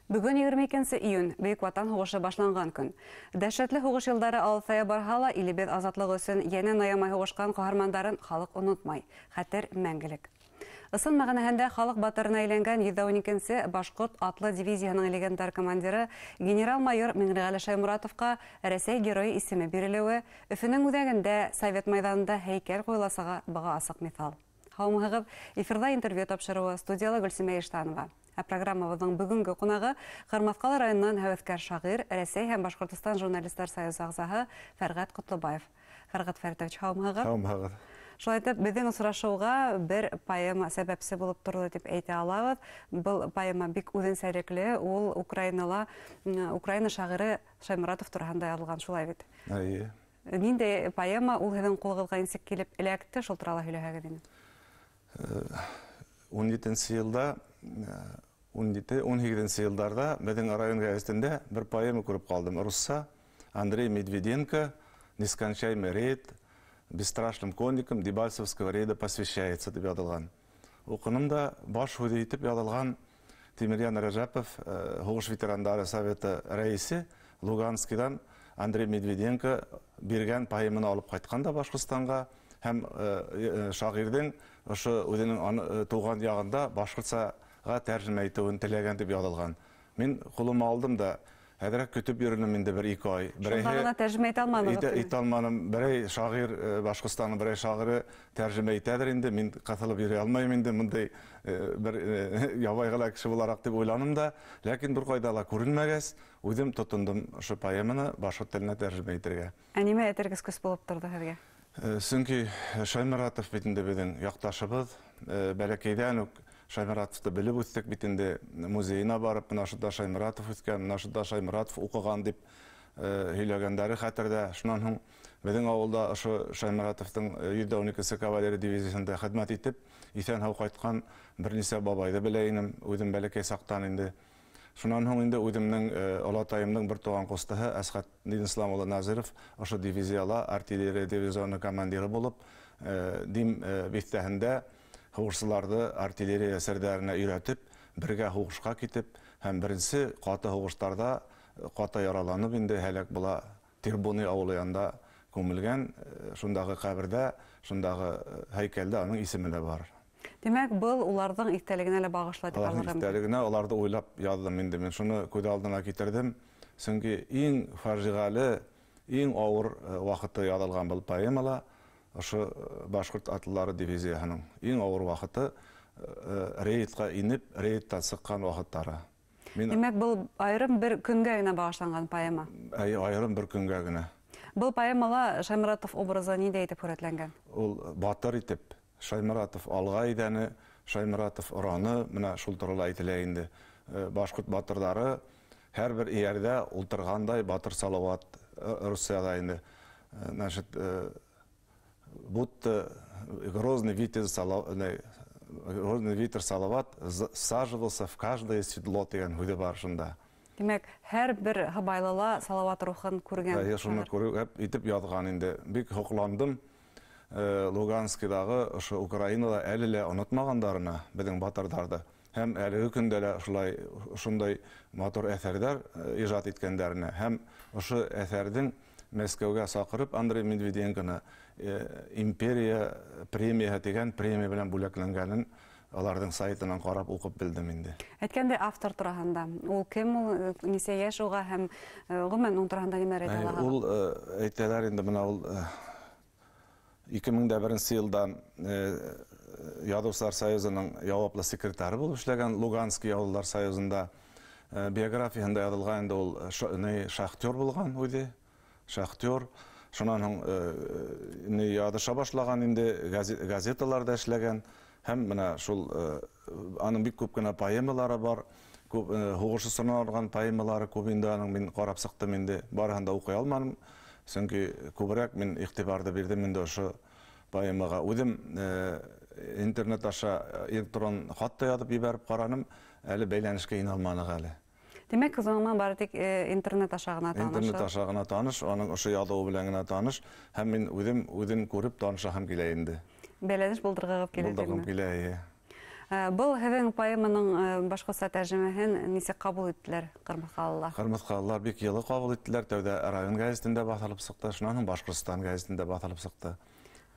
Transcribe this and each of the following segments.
Бөгөн 22 июнь, Бөйөк Ватан һуғышы башланған көн. Дәһшәтле һуғыш йылдары алыҫая барһа ла, илебеҙ азатлығы өсөн йәнен аямай һуғышҡан ҡаһармандарын халыҡ онотмай. Хәтер мәңгелек. Ысын мәғәнәһендә халыҡ батырына әйләнгән 112-нсе башҡорт атлы дивизияһының легендар командиры генерал-майор Миңлеғәле Шайморатовҡа Рәсәй геройы исеме бирелеүе Өфөнөң үҙәгендә Совет майҙанында һәйкәл ҡуйыласағы быға асыҡ миҫал. Һаумыһығыҙ, эфирҙа интервью тапшырыуы, студияла Гөлсимә Иштанова. Ә программабыҙҙың бөгөнгө ҡунағы Ҡырмыҫҡалы районынан һәүәҫкәр шағир, Рәсәй һәм Башҡортостан журналистар союзы ағзаһы Фәрғәт Ҡотлобаев. Фәрғәт Фәритович, һаумыһығыҙ. Һаумыһығыҙ. Шулай итеп, беҙҙең осрашыуға бер поэма сәбәпсе булып торҙо тип әйтә алабыҙ. Был поэма бик үҙенсәлекле, ул Украинала, Украина шағиры Шайморатов тураһында яҙылған, шулай бит? Эйе. Ниндәй поэма ул һеҙҙең ҡулығыҙға нисек килеп эләкте, шул турала һөйләһәгеҙ ине. 17 йылда, 17, 18 йылдарҙа беҙҙең район гәзитендә бер поэма күреп ҡалдым. Русса Андрей Медведенко «Нескончаемый рейд бесстрашным конникам Дебальцевского рейда посвящается» тип яҙылған. Уҡыным да, баш һүҙе итеп яҙылған Тимерйән Рәжәпов, һуғыш ветерандары советы рәйесе, Луганскиҙан Андрей Медведенко биргән поэманы алып ҡайтҡан да Башҡортостанға һәм шағирҙең ошо үҙенең тыуған яғында башҡортсаға тәржемә итеүен теләгән тип яҙылған. Мин ҡулыма алдым да, әҙерәк көтөп йөрөнөм инде бер ике ай. Шунда ғына тәржемә итә алманығыҙ? Итә алманым. Берәй шағир, Башҡортостандың берәй шағиры тәржемә итәҙер инде, мин ҡыҫылып йөрөй алмайым инде, бындай бер ябай ғына кеше булараҡ тип уйланым да, ләкин бер ҡайҙа ла күренмәгәс, үҙем тотондом ошо поэманы башҡорт теленә тәржемә итергә. Ә нимә этәргес көс булып торҙо һеҙгә? Сөнки Шайморатов бит инде беҙҙең яҡташыбыҙ, бәләкәйҙән үк Шайморатовты белеп үҫтек бит инде, музейына барып, мына шунда Шайморатов үҫкән, мына шунда Шайморатов уҡыған тип һөйләгәндәре хәтерҙә. Шунан һуң беҙҙең ауылда ошо Шайморатовтың 112-се кавалерия дивизияһында хеҙмәт итеп, иҫән-һау ҡайтҡан бер нисә бабайҙы белә инем, үҙем бәләкәй саҡтан инде. Шунан һуң инде үҙемдең олатайымдың бер туған ҡустыһы Әсхәт Динислам улы Назиров ошо дивизияла артиллерия дивизионы командиры булып, Дим биҫтәһендә һуғышсыларҙы артиллерия серҙәренә өйрәтеп, бергә һуғышҡа китеп, һәм беренсе ҡаты һуғыштарҙа ҡаты яраланып инде һәләк була, Тербуны ауылы янында күмелгән, шундағы ҡәберҙә, шундағы һәйкәлдә уның исеме лә бар. Тимәк, был уларҙың иҫтәлегенә лә бағышлай тип Уларҙың алырға мөмкин. иҫтәлегенә, уларҙы уйлап яҙҙым инде мин, шуны күҙ алдына китерҙем. Сөнки иң фажиғәле, иң ауыр ваҡыты яҙылған был поэмала ошо башҡорт атлылары дивизияһының иң ауыр ваҡыты, рейдҡа инеп, рейдтан сыҡҡан ваҡыттары. Мин Тимәк, был айырым бер көнгә генә бағышланған поэма? Әй, айырым бер көнгә генә. Был поэмала Шайморатов образы ниндәй итеп һүрәтләнгән? Ул батыр итеп, Шайморатов алға әйҙәне, Шайморатов ораны, мына шул турала әйтелә инде. Башҡорт батырҙары һәр бер эйәрҙә ултырғандай батыр Салауат, Руссияла инде. Будто грозный ветер грозный ветер Салават всаживался в каждое седло тигән һүҙе бар шунда. Тимәк, һәр бер һыбайлыла Салават рухын күргән. Әйе, шуны күреп итеп яҙған инде. Бик һоҡландым. Луганскиҙағы ошо Украинала әле лә онотмағандарына беҙҙең батырҙарҙы. Һәм әлеге көндә лә шундай матур әҫәрҙәр ижад иткәндәренә. Һәм ошо әҫәрҙең Мәскәүгә саҡырып Андрей Медведенконы, империя премияһы тигән премия белән бүләкләнгәнен аларҙың сайтынан ҡарап уҡып белдем инде. Әйткәндәй, автор тураһында. Ул кем, ул, нисә йәш уға һәм, ғөмүмән уның тураһында нимәләр әйтә алаһығыҙ? Ул, әйтәләр инде, бына ул, 2001 йылдан, Яҙыусылар союзының яуаплы секретары булып эшләгән Луганский Яҙыусылар союзында. Биографияһында яҙылған инде ул, шахтер булған үҙе, шахтер. Шунан һуң, яҙыша башлаған инде, газеталарда эшләгән. Һәм бына шул, аның бик күп кенә поэмалары бар, күп, һуғыш осорона алған поэмалары күп инде аның, мин ҡарап сыҡтым инде, барыһын да уҡый алманым. Сөнки күберәк мин иғтибарҙы бирҙем инде ошо поэмаға. Үҙем, интернет аша электрон хат та яҙып ебәреп ҡараным, әле бәйләнешкә инә алманыҡ әле. Тимәк, һеҙ уның менән бары тик, интернет аша ғына таныш. Интернет аша ғына таныш, уның ошо яҙыуы белән генә таныш. Һәм мин үҙем үҙен күреп танышаһым килә инде. Бәйләнеш булдырғығыҙ килә, Булдырғым тиме? килә, эйе. Был һеҙҙең поэманың башҡортса тәржемәһен нисек ҡабул иттеләр ҡырмыҫҡалылар? Ҡырмыҫҡалылар бик йылы ҡабул иттеләр. Тәүҙә район гәзитендә баҫылып сыҡты, шунан һуң Башҡортостан гәзитендә баҫылып сыҡты.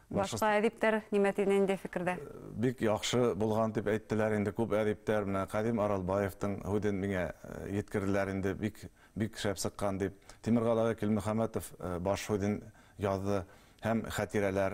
Башҡа әҙиптәр нимә ниндәй фекерҙә? Бик яҡшы булған тип әйттеләр инде күп әҙиптәр. Менә Ҡәҙим Аралбаевтың һүҙен миңә еткерҙеләр инде, бик шәп сыҡҡан дип. Тимерғәле Килмөхәмәтов баш һүҙен яҙҙы һәм хәтирәләр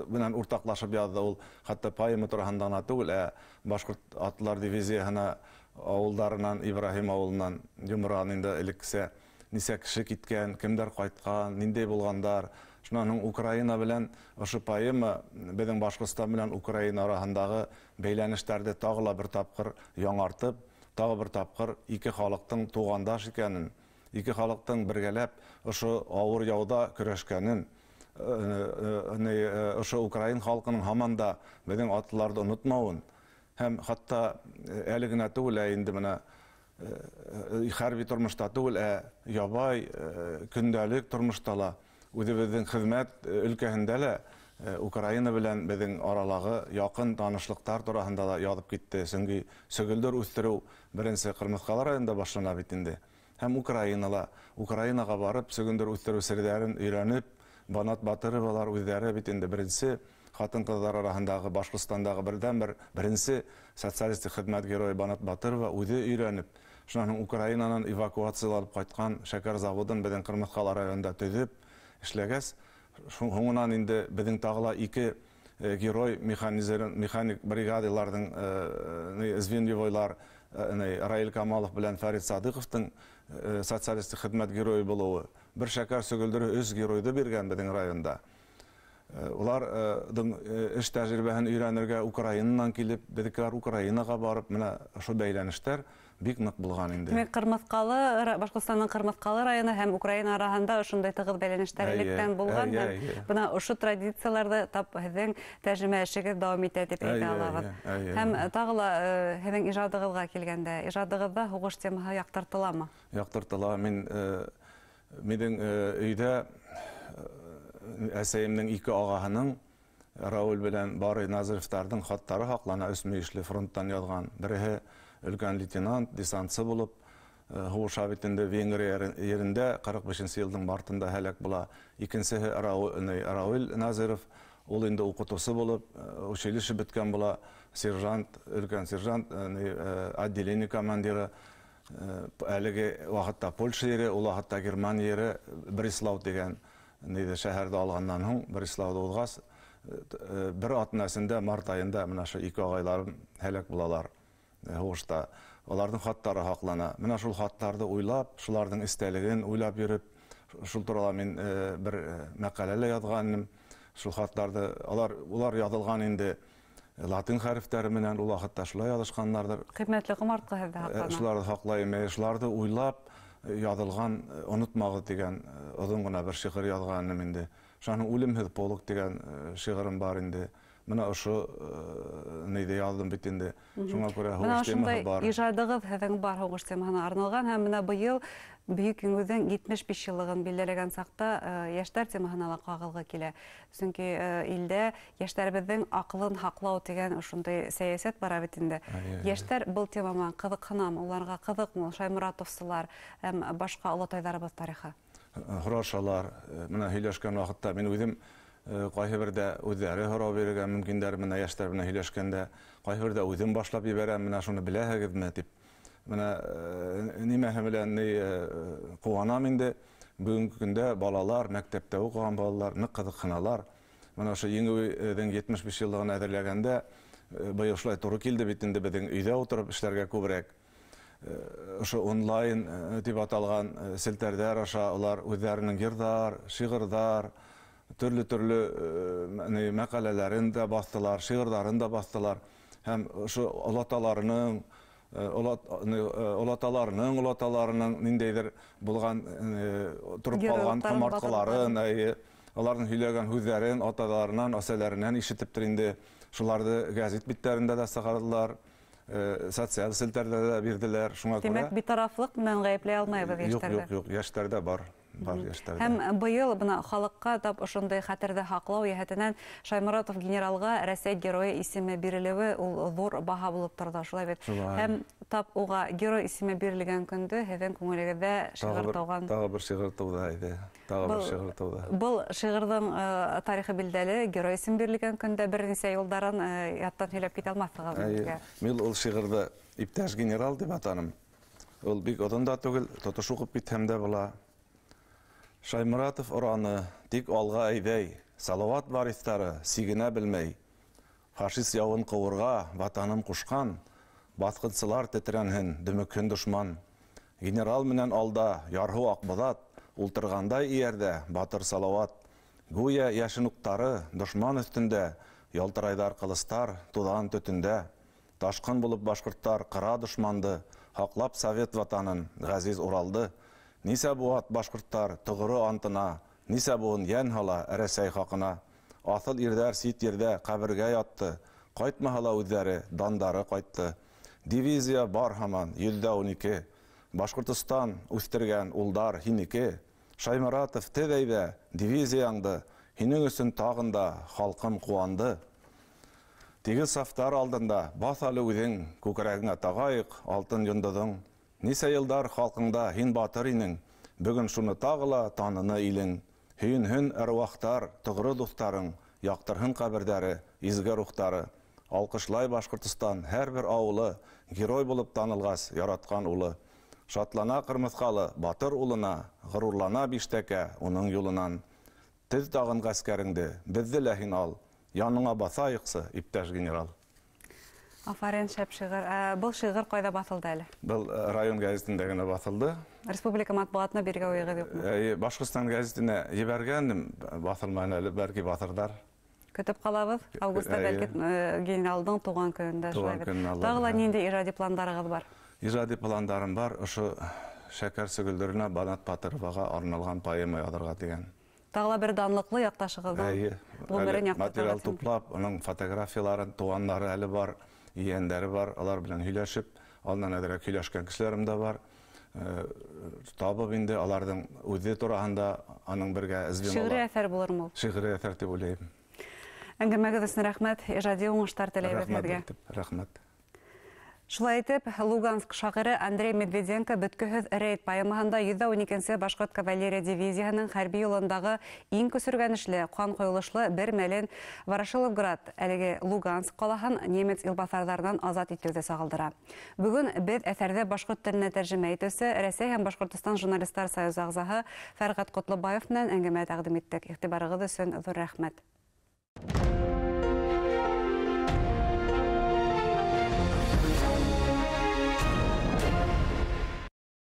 менән уртаҡлашып яҙҙы. Ул хатта поэма тураһында ғына түгел, ә башҡорт атлылар дивизияһына ауылдарынан, Ибраһим ауылынан Йомран инде элеккесә нисә кеше киткән, кемдәр ҡайтҡан, ниндәй булғандар. Шунан һуң Украина белән ошо поэма беҙҙең Башҡортостан белән Украина араһындағы бәйләнештәрҙе тағы ла бер тапҡыр яңартып, тағы бер тапҡыр ике халыҡтың туғандаш икәнен, ике халыҡтың бергәләп ошо ауыр яуҙа көрәшкәнен, ошо украин халҡының һаман да беҙҙең атлыларҙы онотмауын һәм хатта әле генә түгел, ә инде бына хәрби тормошта түгел, ә ябай көндәлек тормошта ла үҙебеҙҙең хеҙмәт өлкәһендә лә Украина белән беҙҙең аралағы яҡын танышлыҡтар тураһында ла яҙып китте. Сөнки сөгөлдөр үҫтереү беренсе Ҡырмыҫҡалы районында башлана бит инде. Һәм Украинала, Украинаға барып сөгөлдөр үҫтереү серҙәрен өйрәнеп, Банат Батыровалар үҙҙәре бит инде беренсе ҡатын-ҡыҙҙар араһындағы Башҡортостандағы берҙән-бер беренсе социалистик хеҙмәт геройы Банат Батырова үҙе өйрәнеп, шунан һуң Украинанан эвакуацияланып ҡайтҡан шәкәр заводын беҙҙең Ҡырмыҫҡалы районында төҙөп эшләгәс, һуңынан инде беҙҙең тағы ла ике герой механик бригадаларҙың звеньевойлар Раил Камалов белән Фәрит Садыҡовтың социалистик хеҙмәт геройы булыуы. Бер шәкәр сөгөлдөрө өс геройҙы биргән беҙҙең районда. Уларҙың эш тәжрибәһен өйрәнергә Украинанан килеп, беҙҙекеләр Украинаға барып, менә ошо бәйләнештәр бик ныҡ булған инде. Тимәк, Ҡырмыҫҡалы, Башҡортостандың Ҡырмыҫҡалы районы һәм Украина араһында ошондай тығыҙ бәйләнештәр электән булған. Бына ошо традицияларҙы тап һеҙҙең тәржемә эшегеҙ дауам итә тип әйтә алабыҙ. Һәм тағы ла һеҙҙең ижадығыҙға килгәндә, ижадығыҙҙа һуғыш темаһы яҡтыртыламы? Яҡтыртыла. Минең өйҙә әсәйемдең ике ағаһының, Рауль белән Барый Назировтарҙың хаттары һаҡлана, өс мөйөшлө фронттан яҙған. Береһе өлкән лейтенант, десантсы булып, һуғыша бит инде Венгрия ерендә 45 йылдың мартында һәләк була. Икенсеһе Рауль Назиров, ул инде уҡытыусы булып, училище бөткән була, сержант, өлкән сержант, отделение командиры. Әлеге ваҡытта Польша ере, ул ваҡытта Германия ере, Бреслау тигән шәһәрҙе алғандан һуң, Бреслауҙа уҙғас, бер аҙна эсендә март айында менә ошо ике ағайларым һәләк булалар һуғышта. Уларҙың хаттары һаҡлана. Менә шул хаттарҙы уйлап, шуларҙың иҫтәлеген уйлап йөрөп, шул турала мин бер мәҡәлә лә яҙған инем. Шул хаттарҙы, улар яҙылған инде латин хәрефтәре менән, ул ваҡытта шулай яҙышҡандарҙыр. Ҡиммәтле ҡомартҡы һеҙҙә һаҡлана. Шуларҙы һаҡлайым, шуларҙы уйлап яҙылған Онотмағыҙ тигән оҙон ғына бер шиғыр яҙған инем инде. Шуның Үлемһеҙ полк тигән шиғырым бар инде. Мына ошо нейҙе яҙҙым бит инде. Шуңа күрә һуғыш темаһы бар. Ижадығыҙ һеҙҙең бар һуғыш темаһына арналған һәм мына быйыл Бөйөк Еңеүҙең 75 йыллығын билдәләгән саҡта йәштәр темаһына ла ҡағылғы килә. Сөнки илдә йәштәребеҙҙең аҡылын һаҡлау тигән ошондай сәйәсәт бара бит инде. Йәштәр был тема менән ҡыҙыҡһынамы, уларға ҡыҙыҡмы Шайморатовсылар һәм башҡа олатайҙарыбыҙ тарихы? Һорашалар. Мына һөйләшкән ваҡытта мин үҙем ҡайһы берҙә үҙҙәре һорау бирергә мөмкиндәр, мына йәштәр менән һөйләшкәндә ҡайһы берҙә үҙем башлап ебәрәм, мына шуны беләһегеҙме тип. Мына нимәһе белән ҡыуанам инде. Бөгөнгө көндә балалар, мәктәптә уҡыған балалар ныҡ ҡыҙыҡһыналар. Мына ошо Еңеүҙең 75 йыллығын әҙерләгәндә быйыл шулай тура килде бит инде, беҙҙең өйҙә ултырып эшләргә күберәк. Ошо онлайн тип аталған селтәрҙәр аша улар үҙҙәренең йырҙар, шиғырҙар, төрлө-төрлө мәҡәләләрен дә баҫтылар, шиғырҙарын да баҫтылар. Һәм ошо олаталарының, олаталарының, олаталарының ниндәйҙер булған, тороп ҡалған ҡомартҡыларын, уларҙың һөйләгән һүҙҙәрен аталарынан, әсәләренән ишетептер инде. Шуларҙы гәзит биттәрендә дә сығарҙылар, социаль селтәрҙә дә бирҙеләр. Шуңа күрә Тимәк, битарафлыҡ менән ғәйепләй алмайбыҙ Юҡ, йәштәрҙе. юҡ, юҡ, йәштәрҙә бар. бар йәштәрҙә. Һәм быйыл бына халыҡҡа тап ошондай хәтерҙе һаҡлау йәһәтенән Шайморатов генералға Рәсәй геройы исеме бирелеүе ул ҙур баһа булып торҙо, шулай бит. Һәм тап уға герой исеме бирелгән көндө һеҙҙең күңелегеҙҙә шиғыр тыуған. Тағы бер шиғыр тыуҙы, әйҙә. Тағы бер шиғыр тыуҙы. Был шиғырҙың тарихы билдәле, герой исеме бирелгән көндә бер нисә юлдарын яттан һөйләп китә алмаҫһығыҙ. Мин ул шиғырҙы иптәш генерал тип атаным. Ул бик оҙон да түгел, тотош уҡып китһәм дә була. Шайморатов ораны тик алға әйҙәй, Салават вариҫтары сигенә белмәй. Фашист яуын ҡыуырға ватаным ҡушҡан, баҫҡынсылар тетрәнһен, дөмөкһөн дошман. Генерал менән алда ярһыу Аҡбоҙат, ултырғандай эйәрҙә батыр Салават. Гүйә йәшен уҡтары дошман өҫтөндә, ялтырайҙар ҡылыстар туҙан төтөндә. Ташҡын булып башҡорттар ҡыра дошманды, һаҡлап совет ватанын, ғәзиз Уралды. Нисә быуат башҡорттар тоғро антына, нисә быуын йән һала Рәсәй хаҡына. Аҫыл ирҙәр сит ерҙә ҡәбергә ятты, ҡайтмаһа ла үҙҙәре дандары ҡайтты. Дивизия бар һаман 112, Башҡортостан үҫтергән улдар һинеке. Шайморатов теҙ әйҙә дивизияңды, һинең өсөн тағын да халҡым ҡыуанды. Тигеҙ сафтар алдында баҫ әле үҙең, күкрәгеңә тағайыҡ алтын йондоҙоң. Нисә йылдар халҡыңда һин батыр инең, бөгөн шуны тағы ла таныны илең. Һөйөнһөн әруахтар, тоғро дуҫтарың, яҡтырһын ҡәберҙәре, изге рухтары. Алҡышлай Башҡортостан һәр бер ауылы, герой булып танылғас яратҡан улы. Шатлана ҡырмыҫҡалы батыр улына, ғорурлана Биштәкә уның юлынан. Теҙ тағын ғәскәреңде, беҙҙе лә һин ал, яныңа баҫайыҡсы, иптәш генерал. Афарин, шәп шиғыр. Был шиғыр ҡайҙа баҫылды әле? Был район гәзитендә генә баҫылды. Республика матбуғатына биргә уйығыҙ юҡмы? Башҡортостан гәзитенә ебәргәнем, баҫылманы әле, бәлки баҫырҙар. Көтөп ҡалабыҙ. Августта бәлки генералдың тыуған көнөндә. Тағы ла ниндәй ижади пландарығыҙ бар? Ижади пландарым бар. Ошо Шәкәр сөгөлдөрөнә Банат Батыроваға арналған поэма яҙырға тигән. Тағы ла бер данлыҡлы яҡташығыҙҙың ғүмерен яҡтыртырға. Материал туплап, уның фотографияларын, туғандары әле бар, ейәндәре бар, алар белән һөйләшеп, алдан әҙерәк һөйләшкән кешеләрем дә бар. Табып инде аларҙың үҙе тураһында аның бергә звенолар. Шиғри әҫәр булырмы ул? Шиғри әҫәр тип уйлайым. Әңгәмәгеҙ өсөн рәхмәт, ижади уңыштар теләйбеҙ һеҙгә. Рәхмәт. Шулай итеп, Луганск шағиры Андрей Медведенко бөткөһөҙ рейд поэмаһында 112-нсе башҡорт кавалерия дивизияһының хәрби юлындағы иң көсөргәнешле, ҡан ҡойолошло бер мәлен Ворошиловград, әлеге Луганск ҡалаһын немец илбаҫарҙарынан азат итеүҙе сағылдыра. Бөгөн беҙ әҫәрҙе башҡорт теленә тәржемә итеүсе Рәсәй һәм Башҡортостан журналистар союзы ағзаһы Фәрғәт Ҡотлобаев менән әңгәмә тәҡдим иттек. Иғтибарығыҙ өсөн ҙур рәхмәт.